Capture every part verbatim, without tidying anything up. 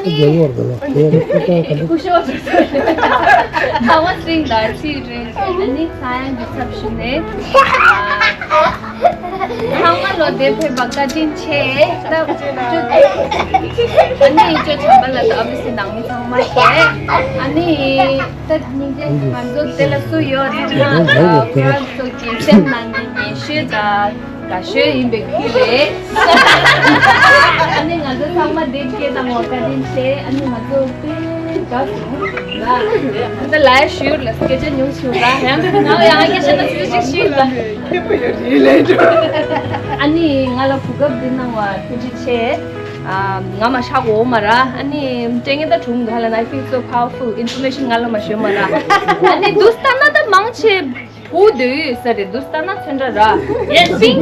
རྒྱལ་བོར་དུ་ལ་དེ་རུ་ཁུ་ཏོ་ག་འདུག་སྐུ་ཞབས་ཚོ་ཚང་མ་སྲིང་དང་ཚིག་རེད། ཨ་ནི་ཚ་ཡང་འདི་ཚབ་ཞུ་ནས། ཚང་མ་ལོ་དེ་ཕེབས་པ་བཀའ་དྲིན་ཆེ། ད་ཨ་ནི་ཅོ་བྱམས་པ་ལ་ད་ཨ་བི་སི་ནང་མི་ཚང་མ་ཞེས། ཨ་ནི་ད་སྙིང་རྗེ། ང་ཚོ་དེ་ལ་སུ་ཡོད་ཟེར་ན། ཨ་ཁྱེད་རང་ཚོ་གི་སེམས་ནང་གི་ཉེ་ཤོས་དང་དགའ་ཤོས་ཡིན་པའི་ཁུལ་རེད། ཨ་ནི་ང་ཚོ་ཚང་མ་དེ་སྐད་བཏང་བ་བཀའ་དྲིན་ཆེ། ཨ་ནི་ང་ཚོ་དཔེ་དགའ་སོང་ལ། ད་ལ་ཡ་ཞུ་ལ་སྐད་ཆ་ཉུང་ཞུ་ལ། ཡང་ང་ཡང་སྐད་ཆ་ན་ཚིག་ཅིག་ཞུ་ལ། མཁན་པོ་ཡོད་རེད་ལས་འགྲོ། ཨ་ནི་ང་ལ་གོ་སྐབས་འདི་གནང་བ་ཐུགས་རྗེ་ཆེ། ཨ། ང་མ་ཤག་འོ་མ་ར། ཨ་ནི་དྲན་ངེས་ད་དྲུང་ག་ལ་ན། I feel so powerful. Information ང་ལ་མ་ཤོད་མ་ར། ཨ་ནི་དུས་ལྟར་ན་ད་མང་ཆེ་བུ་འདོད་ཡོད་ས་རེད། དུས་ལྟར་ན་ཚོན་ཁྲ་ར། Yes. Pink.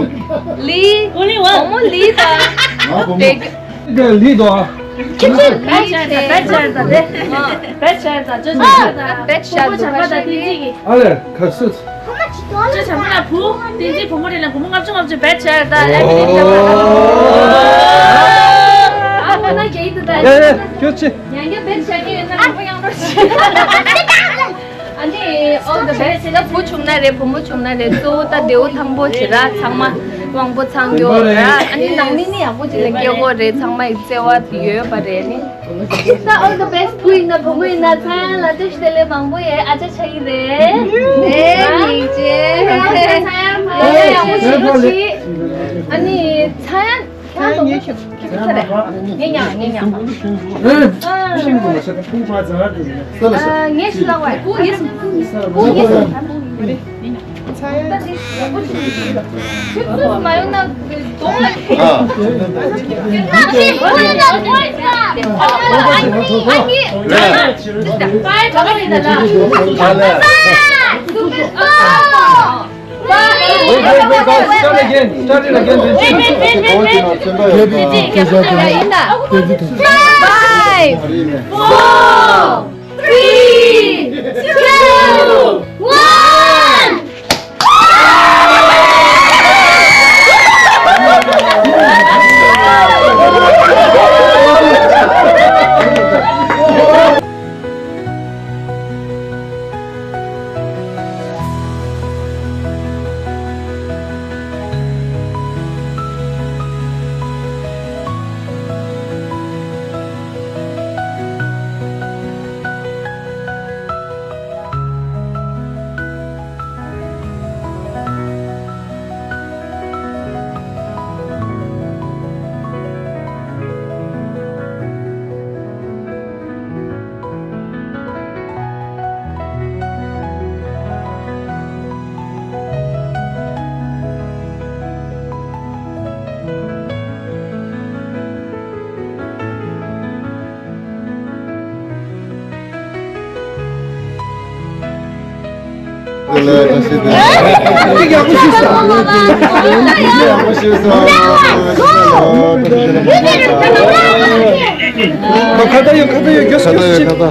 ལི། Only one. བུ་མོ་ལི་ད། ང་བུ་མོ། དེ་ག་ལི་དོ། ཁྱེད་ཚོས་བེད་ཆ་ད། བེད་ཆ་ད་དེ། བེད་ཆ་ད་ཅོ་ཅོ་ད། བེད་ཆ་ད་བུ་མོ་བྱམས་པ་ད་བསྟན་འཛིན་གྱི། ཨ་ལེ་ཁ་སུ། ཅོ་བྱམས་པ་ལ་བུ་བསྟན་འཛིན་བུ་མོ་རེད་ལ། བུ་མོ་ལྔ་བཅུ་ལྔ་བཅུ་བེད་ཆ་ད། ཨ་ཁོ་ན་རྒྱ་ཡིག་ད་ད། ཡ་ཡ་ཁྱོད་ཅི། ཡང་རྒྱ་བེད་ཆ་གི་ཡོད་ན་བུ་མོ་ཡང་རོ་ཞིག་ཨ་ནི་all the best. ད་བུ་བྱུང་ན་རེད། བུ་མོ་བྱུང་ན་རེད། གཙོ་བོ་ད་བདེ་བོ་ཐང་པོ་བྱེད་ར། ཚང་མ་དབང་པོ་ཚང་ཡོད་ར། ཨ་ནི་ནང་མི་ནི་ཡག་པོ་ཅིག་ལ་སྐྱེ་དགོས་རེད། ཚང་མ་ཡི་བརྩེ་བ་ཡོད་པ་རེད། ནི་ད་all the best. བུ་ཡིན་ན་བུ་མོ་ཡིན་ན་ཚ་ཡང་ལ་བཀྲ་ཤིས་བདེ་ལེགས་མང་པོ་ཡོད། ཨ་ཅག་ཆགས་ཀྱི་རེད། ཨེ་སྙིང་རྗེ། ཚ་ཡང་ཡག་པོ་བྱེད་རོགས་གྱིས། ཨ་ནི་ཚ་ཡང་ཁྱེད་རང་ཚོ་ངས་ཁྱོད་ཁྱོད་ཚ་རེད། ངས་མྱངས་ངས་མྱངས། ཨ། ངས་ཤི་ལ་བ་བུ་ཡིན། བུ་ཡིན། ཚ་ཡང་ཁྱོད་ཚུར་མ་ཡོང་ན་གདོང་ལ། ཨ། ཨ། ཨ། Wait, wait, wait, guys, start again, start it again, Benji. Wait, wait, wait, wait, wait. Five, four, three, two, one. ཡག་པོ་ཞིག་ས། ཡག་པོ་ཞིག་ས། ཁ་ད་ཡོད། ཁ་ད་ཡོད། ཁ་ད་ཡོད། ཁ་ད་ཡོད། ཁ་ད། ད་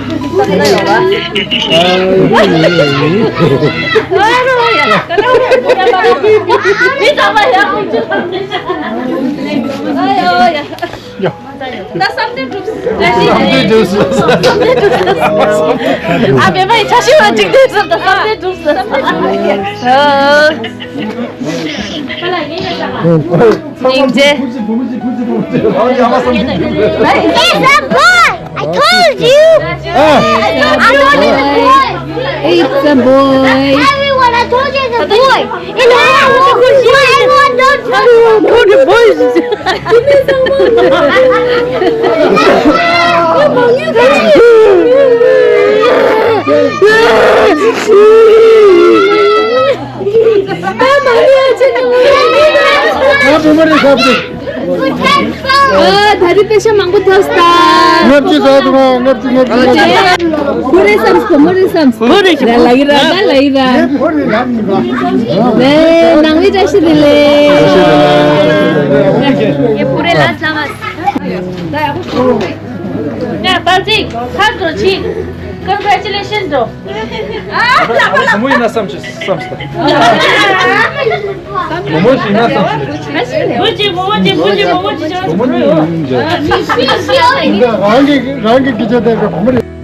བསམ་དོན་འགྲུབ། བསམ་དོན་འགྲུབ། ཨ་མེ་མ་ཡི་ཆ་ཤི་བ་འཇིག་རྟེན་ཟེར། ད་བསམ་དོན་འགྲུབ་ཟེར། སྙིང་རྗེ། Yes, a boy! I told you! I told you it's a boy! It's a boy! Everyone, I told you it's a boy! In the house, everyone don't tell you. Everyone told the boys. ང་བུ་མོ་རེད་ཟེར་བ་དེ། ཨ། ད་རེས་པེ་ཤ་མང་པོ་ཐོབ་སྟེ། ལྔ་བཅུ་ཟ་འདུག་ང་། ལྔ་བཅུ། ལྔ་བཅུ། བུ་རེད་བསམ། བུ་མོ་རེད་བསམ། བུ་རེད། ལ་ལ་ཡི་ར། ད་ལ་ཡི་ར། ངའི་བུ་རེད་ལ་ཡི་ར། ནང་མི་བཀྲ་ཤིས་བདེ་ལེགས། ངའི་བུ་རེད་ལ་བསམ། ད་ཡག་པོ་བྱུང་། ང་པར་ཅིག་ཁ་དྲོ་ཅིག Congratulations འགྲོ། ཨ་བུ་མོ་ཡིན་ན་བསམ་ཆེ་བསམ་སྟེ། བུ་མོ་ཞིག་ཡིན་ན་བསམ་ཆེ། བུ་གཅིག་བུ་མོ་གཅིག་བུ་གཅིག་བུ་མོ་གཅིག་བྱུང་། བུ་མོ་གཉིས་ཡིན་ཅེ། རང་གི་རང་གི་སྐད་ཆ་དེ་ག་བུ་མོ་རེད།